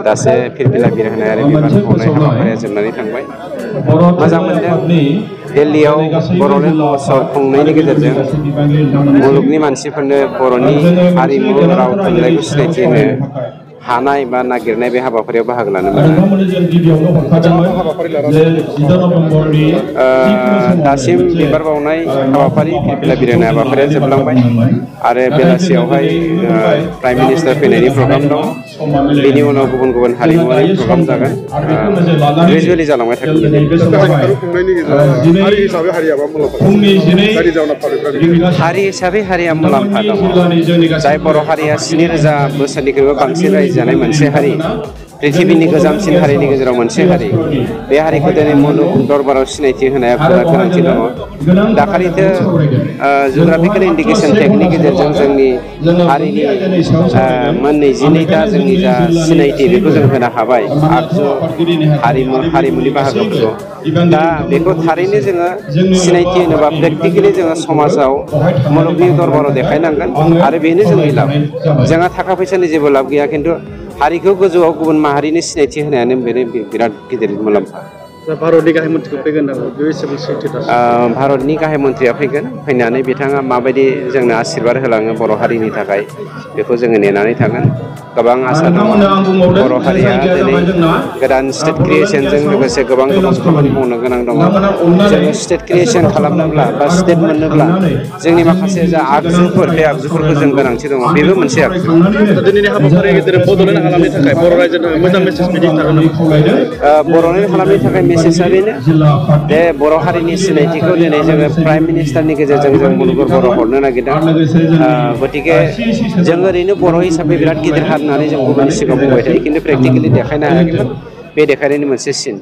दासो फिरफिला बिरहोनाय आरो बिबान बावनाय हाबाफारिया जोबनानै थांबाय। मोजां मोनदों दिल्लीयाव बर'लेण्ड महोत्सव खुंनायनि गेजेरजों मुलुगनि मानसिफोरनो बर'नि हारिमु राव थुनलाइखौ सिनायथि होनो हानाय बा नागिरनाय बे हाबाफारियाव बाहागो लानो मोनदों। दासिम बिबार बावनाय हाबाफारि फिरफिला बिरहोनाय हाबाफारिया जोबलांबाय आरो बेलासियावहाय प्राइम मिनिस्टार फैनायनि प्रग्राम दं। बेनि उनाव गुबुन गुबुन हारिमुआरि प्रग्राम जागोन। ग्रेजुवेलि जालांबाय थागोन। हारि हिसाबै हारिया मुलाम्फा दङ। जाय बर' हारिया 7,000 बोसोरनिख्रुइबो बांसिन रायजो जानाय मोनसे हारि, पृथिबीनि गोजामसिन हारिनि गेजेराव मोनसे हारि, बे हारिखौ दिनै मुलुग दरबाराव सिनायथि होनाया गोनांथि दङ। दाखालिथो जिअ'ग्राफिकेल इन्डिकेसन टेगनि गेजेरजों जोंनि हारिनि मोन 22टा जोंनि जा सिनायथि बेखौ जों होनो हाबाय, आगजु हारिमुनि बाहागोफोरखौ। दा बेखौ थारैनो जोङो सिनायथि होनोबा प्रेक्टिकेलि जोङो समाजाव मुलुगनि दरबाराव देखायनांगोन आरो बेनो जोंनि लाब। जोंहा थाखा फैसानि जेबो लाब गैया, खिन्थु हारिखौ गोजौआव गुबुन माहारिनि सिनायथि होनायानो बिराद गिदिर मुलाम्फा। भारतनि गाहाय मन्थ्रिखौ फैगोन होनना बे बेसेबां सैथो? भारतनि गाहाय मन्थ्रिया फैगोन, फैनानै बिथाङा माबायदि जोंनो आशीर्बाद होलाङो बर' हारिनि थाखाय बेखौ जोङो नेनानै थागोन। गोबां आसा दङ। बर' हारिया दिनै गोदान स्टेट क्रिएसनजों लोगोसे गोबां खामानि मावनो गोनां दङ। जोङो स्टेट क्रिएसन खालामनोब्ला बा स्टेट मोननोब्ला जोंनि माखासे जा आगजुफोर, बे आगजुफोरखौ जों गोनांथि दङ। बेबो मोनसे आगजु। दिनैनि हाबाफारिनि गेजेरजों बड'लेण्ड हालामनि थाखाय बर' रायजोनो मोजां मेसेज बिदि थागोन। बड'लेण्ड हालामनि थाखाय मेसेजआ बेनो बे बर' हारिनि सिनायथिखौ दिनै जोङो प्राइम मिनिस्टारनि गेजेरजों जों मुलुग दरबाराव हरनो नागिरदों। गतिके जों ओरैनो बर' हिसाबै बिराद गिदिर हारि होननानै जों गुबुननि सिगाङाव बुंबाय थायो, खिन्थु प्रेक्टिकेलि देखायनो हायाखैमोन। बे देखायनायनि मोनसे सिन।